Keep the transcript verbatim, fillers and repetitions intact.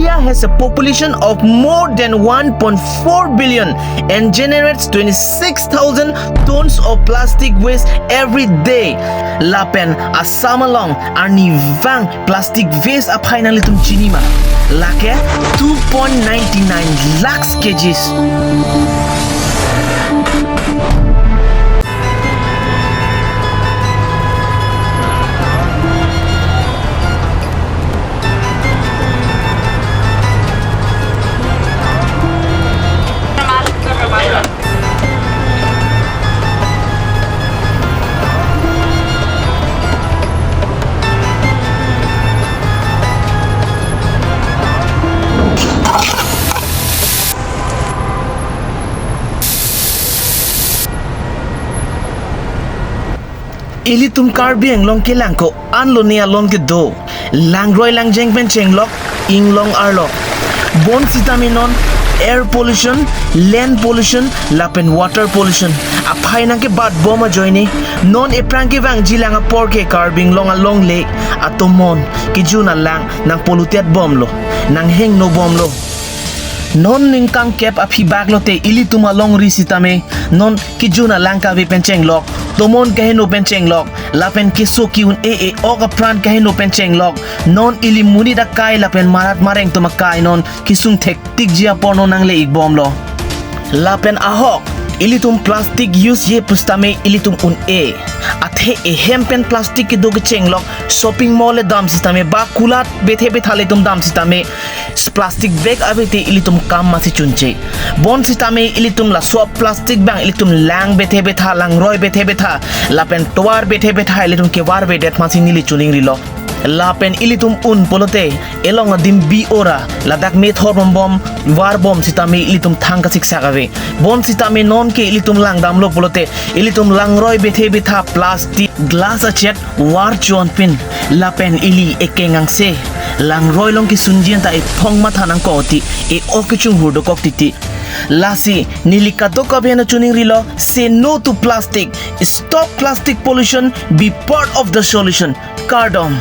India has a population of more than one point four billion and generates twenty-six thousand tons of plastic waste every day. Lapen Assam along arnivang plastic waste aphai nanglitum chini ma? Lake two point nine nine lakhs kgs. Ilitum Karbi Anglong kelang ko-an lone alon kedo. Langroi langjeng pen chenglok, inglong arlok. Bonsitame non air pollution, land pollution, lapen water pollution aphai nangkebat bom ajoine, non ephrang kevangjilang apor ke Karbi Anglong alongle atomon kejun alang nang polluted bomlo, nang hengno bomlo. Non ningkan kep aphi bak lote ilitum alongri sitame non kejun alang kave pen chenglok, tomon kaheno pen chenglok, lapen keso ki-un-e e-ok apran kaheno pen chenglok, non ili monit akai lapen marat mareng atum akai non kesung thektikji apor non nangle-ik bomlo. Lapen ahok, ilitum plastic use-ye pusitame ilitum un-e. Athe ehem pen plastic kedo kechenglok, shopping mall le dam sitame, ba kulat bethe betha le itum dam sitame, plastic bag ave te ilitum kam masi chunche. Bonsitame ilitum laso plastic abang ilitum lang bethe betha, langroi bethe betha, lapen tovar bethe betha ilitum kevarvedet masi neli choningrilo. Lapen ilitum un pulote, elong adim bi ora, ladak methor bom bom, var bom sitame ilitum thang kasiksak ave. Bonsitame nonke ilitum langdamlo pulote, ilitum langroi bethe betha, plastic, glass achet, var chonpin, lapen ili ekeng angse, langroi along kesunji anta ephong matha nangkok ti, e-ok kechunghur dokok titi. Lasi, neli kadokave nangchoningrilo, say no to plastic, stop plastic pollution, be part of the solution. Kardom.